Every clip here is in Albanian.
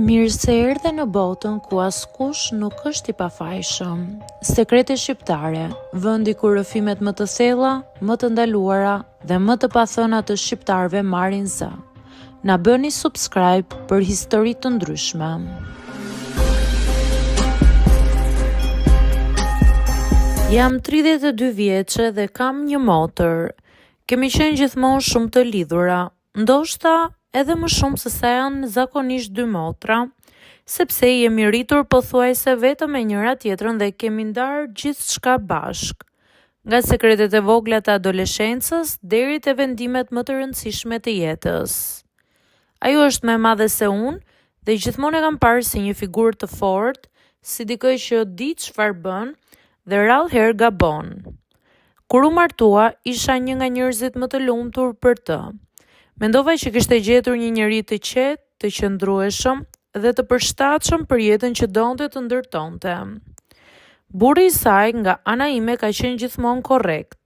Mirë se erdhe në botën ku askush nuk është i pafajshëm. Sekrete shqiptare, vendi ku rrëfimet më të thella, më të ndaluara dhe më të pathëna të shqiptarëve marrin zë. Na bëni subscribe për histori të ndryshme. Jam 32 vjeçe dhe kam një motër. Kemi qenë gjithmonë shumë të lidhura, ndoshta edhe më shumë se sa janë zakonisht dy motra, sepse jemi rritur pothuajse vetëm me njëra-tjetrën dhe kemi ndarë gjithçka bashkë, nga sekretet e vogla të adoleshencës deri te vendimet më të rëndësishme të jetës. Ajo është më e madhe se unë dhe gjithmonë e kam parë si një figurë të fortë, si dikë që di çfarë bën dhe rrallë herë gabon. Kur u martua, isha një nga njerëzit më të lumtur për të. Mendova që kishte gjetur një njeri të qetë, të qëndrueshëm dhe të përshtatshëm për jetën që donte të ndërtonte. Burri i saj nga ana ime ka qenë gjithmonë korrekt.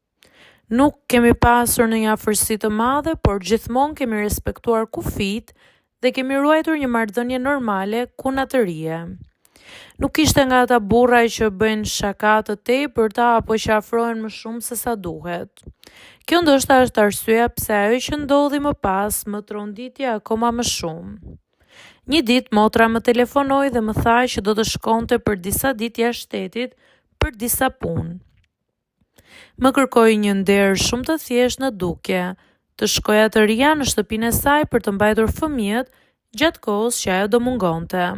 Nuk kemi pasur ndonjë afërsi të madhe, por gjithmonë kemi respektuar kufijtë dhe kemi ruajtur një marrëdhënie normale kunatërie. Nuk ishte nga ata burra që bëjnë shaka të tepërta apo që afrohen më shumë se sa duhet. Kjo ndoshta është arsyeja pse ajo që ndodhi më pas më tronditi akoma më shumë. Një ditë motra më telefonoi dhe më tha që do të shkonte për disa ditë jashtë shtetit për disa punë. Më kërkoi një nder shumë të thjeshtë në dukje, të shkoja të rrija në shtëpinë e saj për të mbajtur fëmijët gjatë kohës që ajo do mungonte.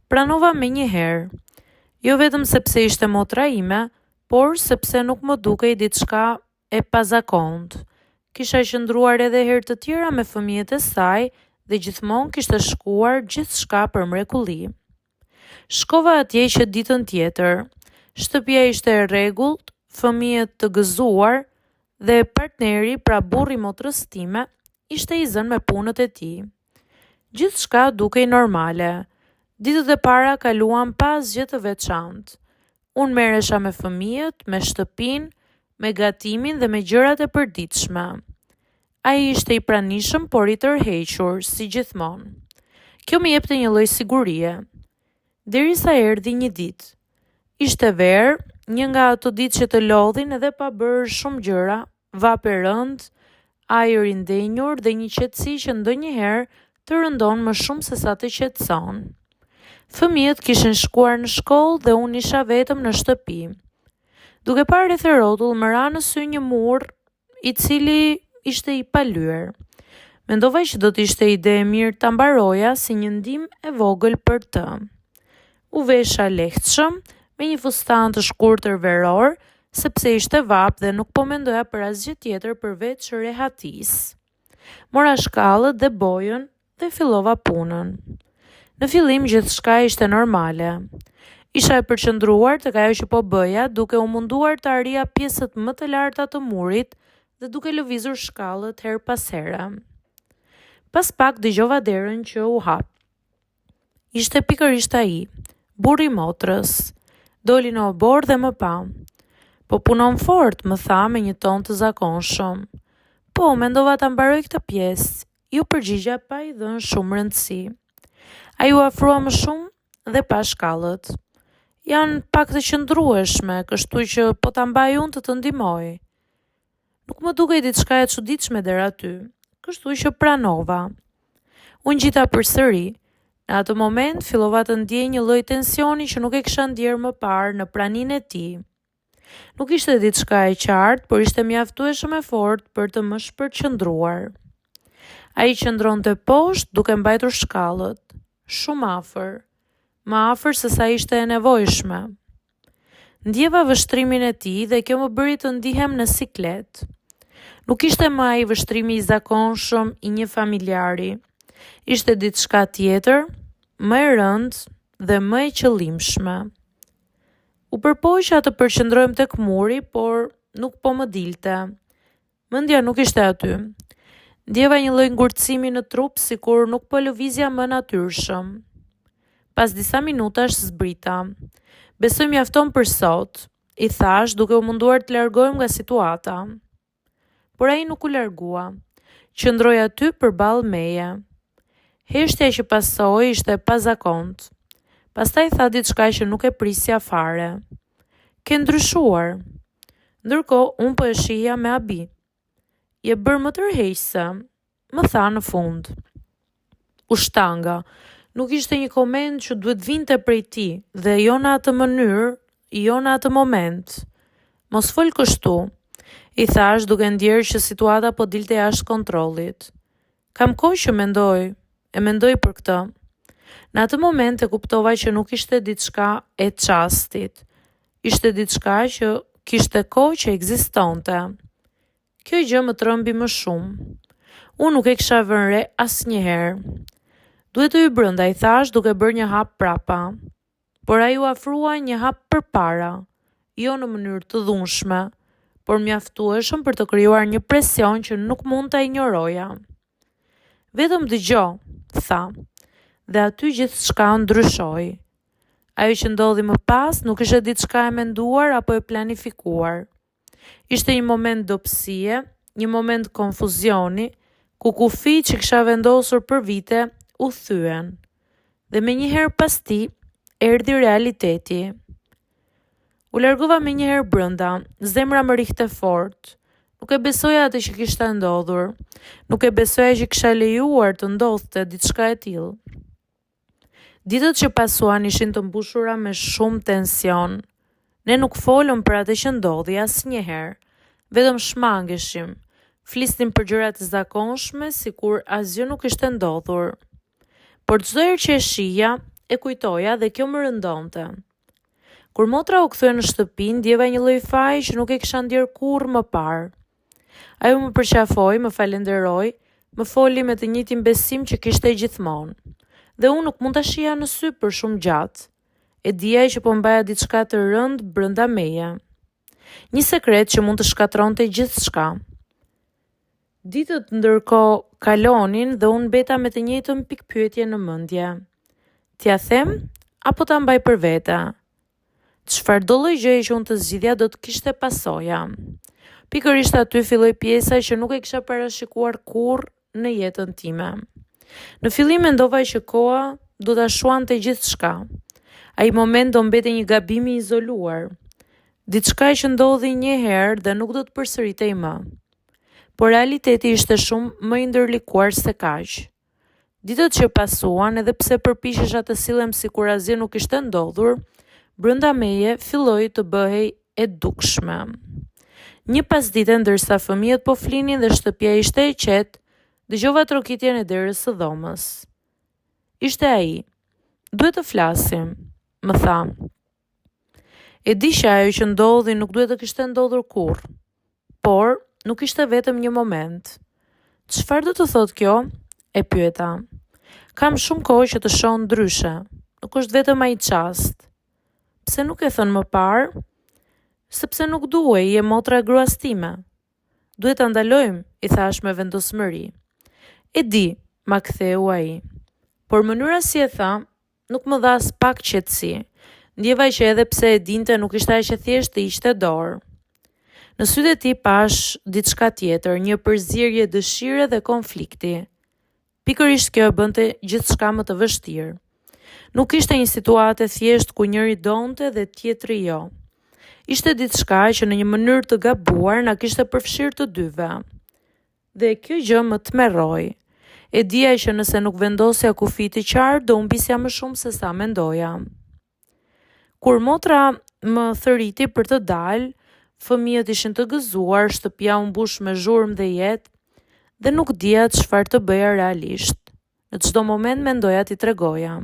Pranova menjëherë. Jo vetëm sepse ishte motra ime, por sepse nuk më dukej diçka e pazakontë. Kisha qëndruar edhe herë të tjera me fëmijët e saj dhe gjithmonë kishte shkuar gjithçka për mrekulli. Shkova atje që ditën tjetër. Shtëpia ishte e rregullt, fëmijët të gëzuar dhe partneri, pra burri i motrës time, ishte i zënë me punët e tij. Gjithçka dukej normale. Ditët e para kaluan pa asgjë të veçantë. Unë merresha me fëmijët, me shtëpinë, me gatimin dhe me gjërat e përditshme. Ai ishte i pranishëm, por i tërhequr, si gjithmonë. Kjo më jepte një lloj sigurie. Derisa erdhi një ditë. Ishte verë, një nga ato ditë që të lodhin edhe pa bërë shumë gjëra, vapë e rëndë, ajër i ndenjur dhe një qetësi që ndonjëherë të rëndon më shumë sesa të qetëson. Fëmijët kishin shkuar në shkollë dhe unë isha vetëm në shtëpi. Duke parë rreth e rrotull, më ra në sy një mur i cili ishte i palyer. Mendova që do të ishte ide e mirë ta mbaroja si një ndihmë e vogël për të. U vesha lehtëshëm me një fustan të shkurtër veror, sepse ishte vapë dhe nuk po mendoja për asgjë tjetër përveç rehatisë. Mora shkallët dhe bojën dhe fillova punën. Në fillim gjithçka ishte normale. Isha e përqendruar tek ajo që po bëja, duke u munduar të arrija pjesët më të larta të murit dhe duke lëvizur shkallët herë pas here. Pas pak dëgjova derën që u hap. Ishte pikërisht ai, burri i motrës. Doli në oborr dhe më pa. Po punon fort, më tha me një ton të zakonshëm. Po, mendova ta mbaroj këtë pjesë, iu përgjigja pa i dhënë shumë rëndësi. Ai u afrua më shumë dhe pa shkallët. Janë pak të qëndrueshme, kështu që po ta mbaj unë të të ndihmoj. Nuk më dukej diçka e çuditshme deri aty, kështu që pranova. U ngjita përsëri. Në atë moment fillova të ndjej një lloj tensioni që nuk e kisha ndjerë më parë në praninë e tij. Nuk ishte diçka e qartë, por ishte mjaftueshëm e fortë për të më shpërqendruar. Ai qëndronte poshtë duke mbajtur shkallët, shumë afër, më afër se sa ishte e nevojshme. Ndjeva vështrimin e tij dhe kjo më bëri të ndihem në siklet. Nuk ishte më ai vështrimi i zakonshëm i një familjari. Ishte diçka tjetër, më e rëndë dhe më e qëllimshme. U përpoqa të përqendrohem tek muri, por nuk po më dilte. Mendja nuk ishte aty. Ndjeva një lloj ngurtësimi në trup sikur nuk po lëvizja më natyrshëm. Pas disa minutash zbrita. Besoj mjafton për sot, i thashë duke u munduar të largohem nga situata. Por ai nuk u largua. Qëndroi aty përballë meje. Heshtja që pasoi ishte e pazakontë. Pastaj tha diçka që nuk e prisja fare. Ke ndryshuar. Ndërkohë unë po e shihja me habi. Je bërë më tërheqëse, më tha në fund. U shtanga. Nuk ishte një koment që duhet vinte prej tij dhe jo në atë mënyrë, jo në atë moment. Mos fol kështu, i thashë duke ndjerë që situata po dilte jashtë kontrollit. Kam kohë që mendoj, e mendoj për këtë. Në atë moment e kuptova që nuk ishte diçka e çastit. Ishte diçka që kishte kohë që ekzistonte. Kjo gjë më trembi më shumë. Unë nuk e kisha vënë re asnjëherë. Duhet të hyj brenda, i thashë duke bërë një hap prapa. Por ai u afrua një hap përpara, jo në mënyrë të dhunshme, por mjaftueshëm për të krijuar një presion që nuk mund ta injoroja. Vetëm dëgjo, tha, dhe aty gjithçka ndryshoi. Ajo që ndodhi më pas nuk ishte diçka e menduar apo e planifikuar. Ishte një moment dobësie, një moment konfuzioni, ku kufijtë që kisha vendosur për vite u thyen. Dhe menjëherë pas tij erdhi realiteti. U largova menjëherë brenda, zemra më rrihte fort. Nuk e besoja atë që kishte ndodhur. Nuk e besoja që kisha lejuar të ndodhte diçka e tillë. Ditët që pasuan ishin të mbushura me shumë tension. Ne nuk folëm për atë që ndodhi asnjëherë, vetëm shmangeshim, flisnim për gjëra të zakonshme sikur asgjë nuk kishte ndodhur. Por çdo herë që e shihja, e kujtoja dhe kjo më rëndonte. Kur motra u kthye në shtëpi, ndjeva një lloj faji që nuk e kisha ndjerë kurrë më parë. Ajo më përqafoi, më falënderoi, më foli me të njëjtin besim që kishte gjithmonë. Dhe unë nuk mund ta shihja në sy për shumë gjatë. E dija që po mbaja diçka të rëndë brenda meje. Një sekret që mund të shkatërronte gjithçka. Ditët ndërkohë kalonin dhe unë mbeta me të njëjtën pikëpyetje në mendje. T'ia them apo ta mbaj për vete? Çfarëdo lloj gjëje që unë të zgjidhja do të kishte pasoja. Pikërisht aty filloi pjesa që nuk e kisha parashikuar kurrë në jetën time. Në fillim mendova që koha do ta shuante gjithçka. Ai moment do mbetej një gabim i izoluar, diçka që ndodhi një herë dhe nuk do të përsëritej më. Por realiteti ishte shumë më i ndërlikuar se kaq. Ditët që pasuan, edhe pse përpiqesha të sillem sikur asgjë nuk kishte ndodhur, brenda meje filloi të bëhej e dukshme. Një pasdite ndërsa fëmijët po flinin dhe shtëpia ishte e qetë, dëgjova trokitjen e derës së dhomës. Ishte ai. Duhet të flasim, më tha. E di që ajo që ndodhi nuk duhet të kishte ndodhur kurrë. Por, nuk ishte vetëm një moment. Çfarë do të thotë kjo? E pyeta. Kam shumë kohë që të shoh ndryshe. Nuk është vetëm ai çast. Pse nuk e thënë më parë? Sepse nuk duhej, je motra e gruas time. Duhet ta ndalojmë, i thashë me vendosmëri. E di, ma ktheu ai. Por mënyra si e tha, Nuk më dha aspak qetësi. Ndjeva që edhe pse e dinte nuk ishte aq e thjeshtë të hiqte dorë. Në sytë e tij pashë diçka tjetër, një përzierje dëshire dhe konflikti. Pikërisht kjo e bënte gjithçka më të vështirë. Nuk ishte një situatë e thjeshtë ku njëri donte dhe tjetri jo. Ishte diçka që në një mënyrë të gabuar na kishte përfshirë të dyve. Dhe kjo gjë më tmerroi. E dija që nëse nuk vendosja kufij të qartë, do humbisja më shumë se sa mendoja. Kur motra më thërriti për të dalë, fëmijët ishin të gëzuar, shtëpia u mbush me zhurmë dhe jetë, dhe nuk dija çfarë të bëja realisht. Në çdo moment mendoja t'i tregoja.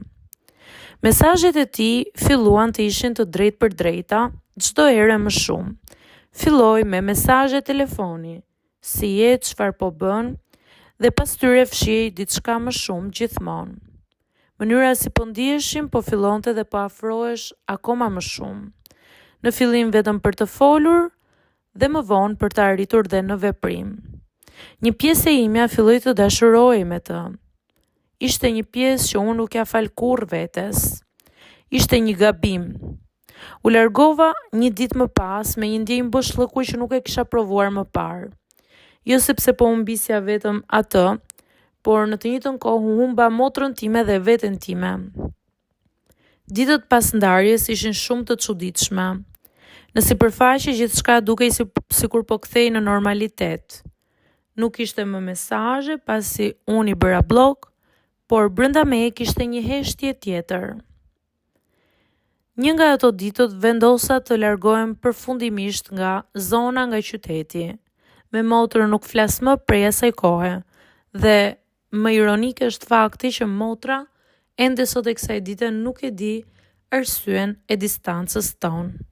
Mesazhet e tij filluan të ishin të drejtpërdrejta, çdo herë e më shumë. Filloi me mesazhe telefoni, si je, çfarë po bën, dhe pas tyre fshihej diçka më shumë gjithmonë. Mënyra si po ndiheshim po fillonte dhe po afrohesh akoma më shumë. Në fillim vetëm për të folur, dhe më vonë për të arritur dhe në veprim. Një pjesë e imja filloi të dashurohej me të. Ishte një pjesë që unë nuk ia fal kurrë vetes. Ishte një gabim. U largova një ditë më pas me një ndjenjë boshllëku që nuk e kisha provuar më parë. Jo sepse po humbisja vetëm atë, Por në të njëjtën kohë humba motrën time dhe veten time. Ditët pas ndarjes ishin shumë të çuditshme. Në sipërfaqe gjithçka dukej si, sikur po kthehej në normalitet. Nuk kishte më mesazhe pasi unë i bëra bllok, por brenda meje kishte një heshtje tjetër. Një nga ato ditët vendosa të largohem përfundimisht nga zona nga qyteti. Me motrën nuk flas më prej asaj kohe dhe më ironike është fakti që motra ende sot e kësaj dite nuk e di arsyen e distancës tonë.